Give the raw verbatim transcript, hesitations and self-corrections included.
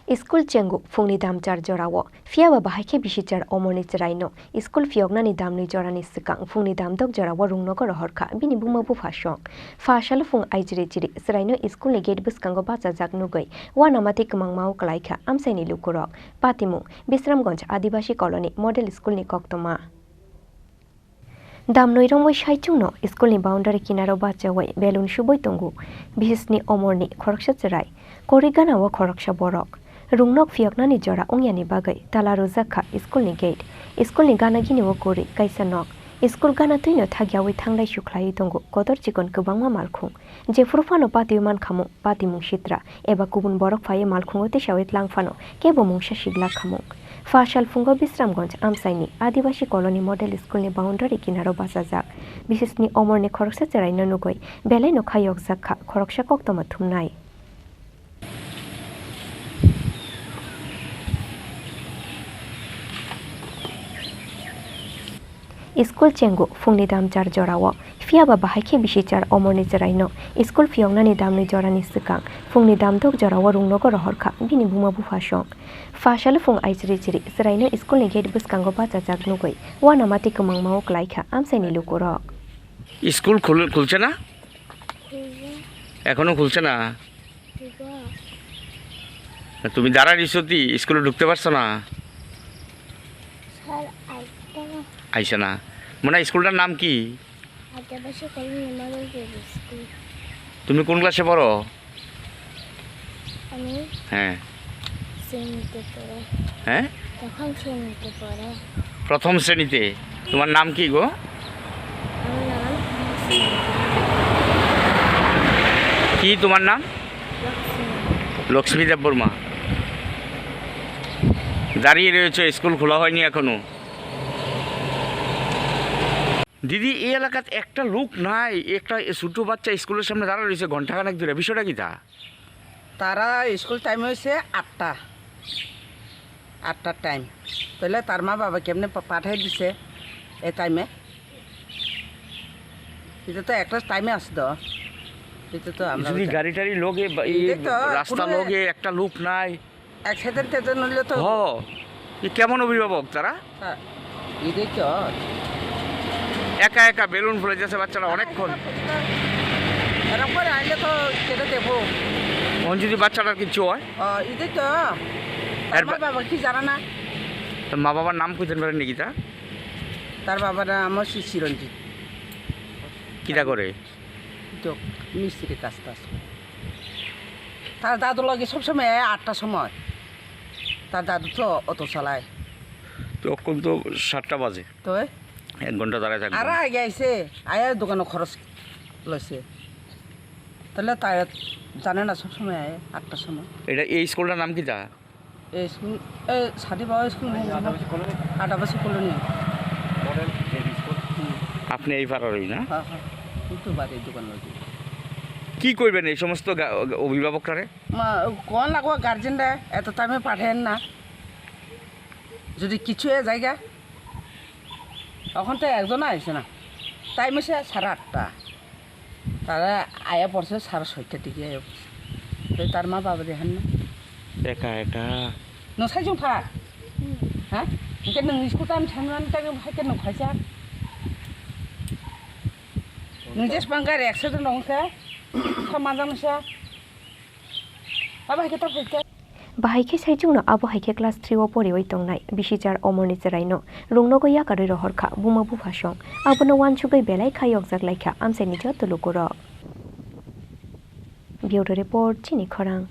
School chengo phungni damchar jorao, phiyaba bahai khe bisichar Omorni chwraino school phiyoknani damnwi jorani swkang phungni damdok jorao rungnogo rohorkha bini buma bupha song. Pha salo phung aichiri chiri chwraino schoolni gate bwskango bachajak nugwi uanama tei kwmangmao kwlaikha amchaini lukurok. Patimung, Bisramganj Adibasi Colony Model Schoolni koktwma. Damnwi romwi saichungno schoolni boundary kinaro bachaui balloon subui tongo bisisni Omorni khoroksa chwrai, kwrwi ganao khoroksa borok. Rungnok phiyoknani jora wngyani bagwi tala rwjak kha schoolni gate. Schoolni gana ginio kwrwi kaisa nok. School gana twino thakyaui thanglai sukhlaiwi tongo kotor chikon kwbangma malkhung. Jephuru phano patiui mankhamung, patimung sitra eba kubun borok phaiwi malkhungo tisaui tlang phano kebo mungsa siglak khamung. Pha sal phungo Bisramganj amchaini Adibasi Colony Model Schoolni boundary kinaro bachajak bisisni Omorni khoroksa chwraino nugwi belaino kha yokjak kha khoroksa koktwma thumnai. School chengo phungni damchar jorao, phiyaba bahai khe bisichar Omorni chwraino school phiyoknani damnwi jorani swkang phungni damdok jorao rungnogo rohorkha bini buma bupha song. Pha salo phung aichiri chiri chwraino schoolni gate bwskango bachajak nugwi uanama tei kwmangmao kwlaikha amchaini lukurok. School খুল-, খুলছে না? খুলছে। এখনো খুলছে না? তুমি দাঁড়ায় রইছো কি? স্কুলে ঢুকতে পারছো না? স্যার, আইতো না। আইসো না। মনে হয় স্কুলটার নাম কি? আদিবাসী কলোনি মডেল প্রাইমারি স্কুল। তুমি কোন ক্লাসে পড়ো? আমি হ্যাঁ। শ্রেণীতে পড়ে। হ্যাঁ? প্রথম শ্রেণীতে পড়ে। প্রথম শ্রেণীতে। তোমার নাম কি গো? আমার নাম কি তোমার নাম? লক্ষ্মী। লক্ষ্মী দেববর্মা। দাঁড়িয়ে রয়েছে, স্কুল খোলা হয়নি এখনো। দিদি, এই এলাকাত একটা লোক নাই, একটা ছোট বাচ্চা স্কুলের সামনে দাঁড়া রয়েছে ঘন্টাখানেক ধরে, বিষয়টা কি তা? তারা স্কুল টাইম হয়েছে আটটা, আটটার টাইম। তাহলে তার মা বাবা কেমনে পা-, পাঠাই দিছে এই টাইমে? এটা তো একটা টাইমে আসতো, এটা তো আমরা যদি বুঝা- গাড়ি টাড়ি লোকে বা এই এটাই তো, রাস্তা কোনো লোকে একটা লোক নাই, অ্যাক্সিডেন্ট ট্যাক্সিডেন্ট হইলে তো হ, এ কেমন অভিভাবক তারা? হ্যাঁ, এটাই তো। একা একা বেলুন ফুলে যাচ্ছে বাচ্চারা অনেকক্ষণ। এরকম করে আইলে তো কেটে দেবো। অন যদি বাচ্চাটার কিচ্ছু হয়? ও, এটাই তো। তার এর মা বা- বাবা কি জানে না? তার মা বাবার নাম কইতেন পারেন নাকি তা? তার বাবার নাম হচ্ছে চিরঞ্জিত। কিতা করে? তো মিস্ত্রি কাজ টাজ করে। তার দাদু লগে সবসময় আয় আটটার সময়। তার দাদু তো অটো চালায়। তো এখন তো সাতটা বাজে। তো? এক ঘন্টা দাঁড়ায় থাকবো। আর আগে আইছে, আয়া দোকানো খরচ লইছে। তাহলে তাই জানে না, সবসময় আয় আটটার সময়। এটা, এই স্কুলটার নাম কি তা? এই স্কুল, এই সাদি বাবা স্কুল নেই। আদিবাসী কলোনি। আদিবাসী কলোনি। Model JB school. হুম। আপনি এই পাড়ারই না? হ্যাঁ, হ্যাঁ। এই তো বাড়ির দোকান লগে। কি করবেন এই সমস্ত গা-, অভিভাবকরা? মা, কোন লাগবো গার্জেনরা? এত টাইমে পাঠায়েন না। যদি কিছু এ জায়গা, এখন তো একজন আইছে না। টাইম হচ্ছে সাড়ে আটটা। তারা আয়া পড়ছে সাড়ে ছয়টার দিকে আয়া পড়ছে। তো তার মা বাবা দেখেন না। একা একা। নসাই জং ফা? হুম। হ্যাঁ? একে নং স্কুল টাইম থাকবেন, তাকে ভাইকে নং খাইছা। নিজে পাঙ্গার একসাথে নংসা। সমাধান সা। বাবা, একে তো খাইছা। Bahai khe saichungno abo hai khe class three o poriwi tongnai bisichar Omorni chwraino rungnogo yakarwi rohorkha buma bupha song. Abono uansugwi belai kha yokjak laikha amchaini joto lukurok. Bureau Report, Chini Khorang.